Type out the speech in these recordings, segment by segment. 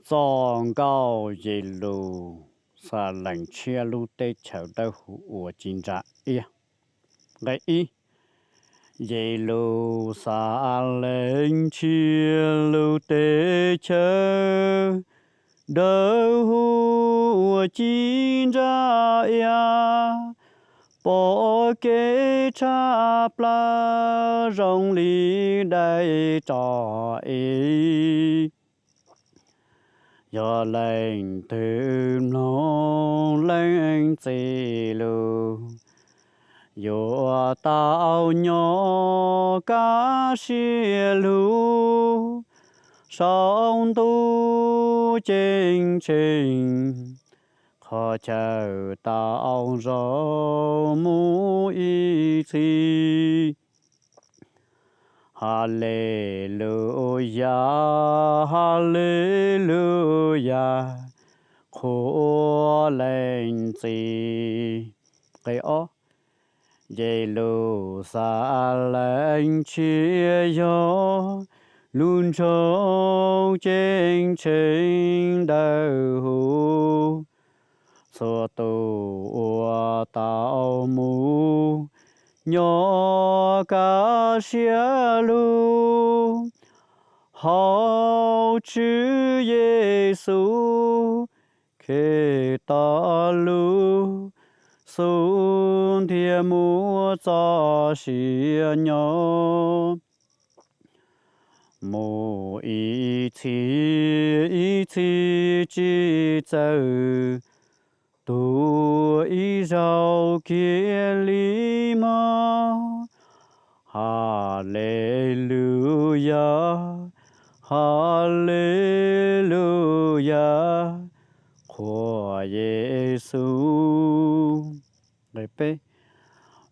Txoj nkauj Yeluxalees tshiab lub teb chaws dawb huv uas ci ntsa iab. Nqe ib. Yeluxalees tshiab lub teb chaws dawb huv uas ci ntsa iab, pom kev tshaj plaws zoo li daim ro ib. Yog leej twg mloog leej txiv lus, yuav tau nyob kaj siab lug saum ntuj ceeb tsheej, qhov chaw tau zoo mus ib txhis. Haleluyas, haleluyas, qhuas leej txiv. Nqe ob. Yeluxalees tshiab yog lub nroog ceeb tsheej dawb huv, txhua tus uas tau mus nyob kaj siab lug hauv Tswv Yexus Khetos lub xub ntiag muaj txoj sia nyob mus ib txhis ib txhis tsis txawj tuag ib zaug kiag li mog. Haleluyas, haleluyas, qhuas Yexus. Nqe peb.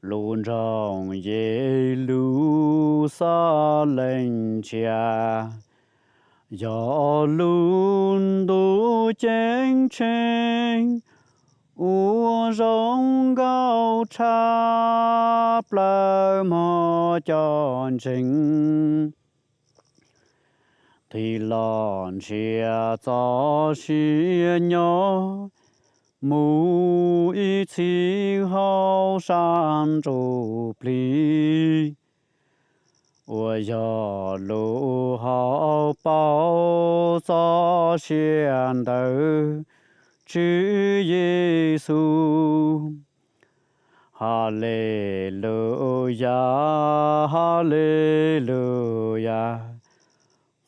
Lub nroog Yeluxalees tshiab yog lub ntuj ceeb tsheej uas zoo nkauj tshaj plaws mog cov ntseeg. Tig los nrhiav txoj sia nyob mus ib txhis hauv sab ntsuj plig, uas yog lub hauv paus txoj sia ntawm Tswv Yexus. Haleluyas, haleluyas,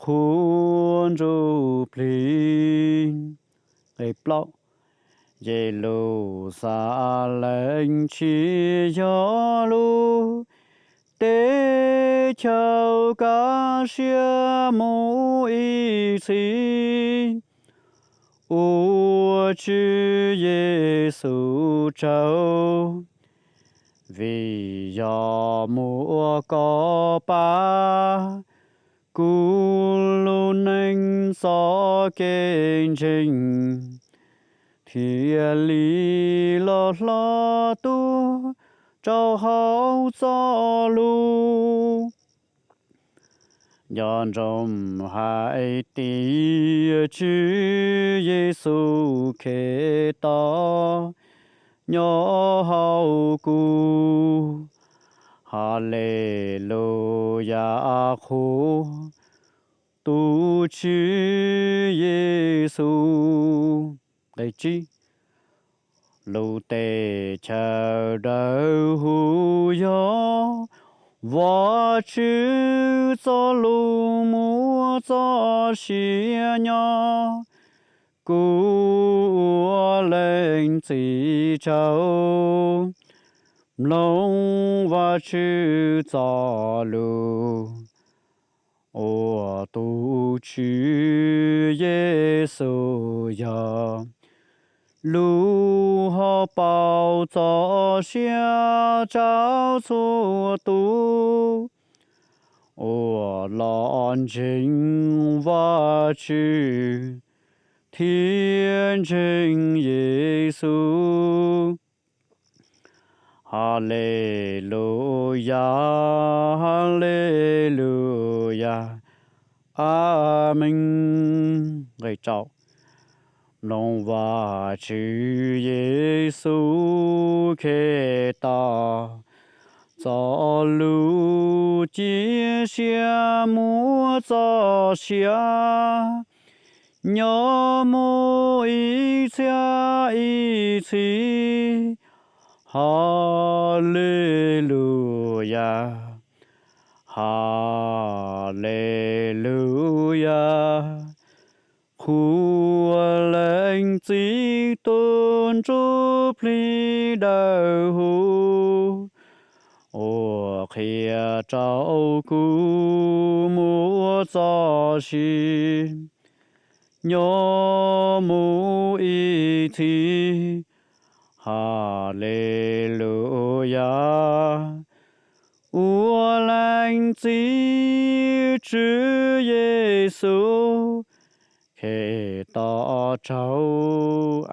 qhuas ntsuj plig. Nqe plaub. Yeluxalees tshiab yog lub teb chaws kaj siab mus ib txhis uas Tswv Yexus tsaug, vim yog mus ua koj pab kuv lub neej txoj kev ntseeg, thiaj li los hlob tuaj rau hauv txoj lus. Nco ntsoov hais tias Tswv Yexus Khetos nyob hauv kuv. Haleluyas, qhuas tus Tswv Yexus. Nqe tsib. Lub teb chaws dawb huv yog Vajtswv txoj lus muaj txoj sia nyob. Kuv ua leej txiv tsaug mloog Vajtswv txoj lus, uas tus Tswv Yexus yog lub hauv paus txoj sia rau txhua tus uas los ntseeg Vajtswv thiab ntseeg Yexus. Haleluyas, haleluyas, Amees. Nqe rau. Mloog Vajtswv Yexus Khetos txoj lus cia siab muab txoj sia nyob mus ib txhiab ib txhis. Haleluyas, haleluyas. Qhua Leej Txiv tus Ntsujplig Dawb Huv uas qhia rau kuv muab txoj sia nyob mus ib txhis. Haleluyas. Ua Leej Txiv Tswv Yexus Khetos tsaug.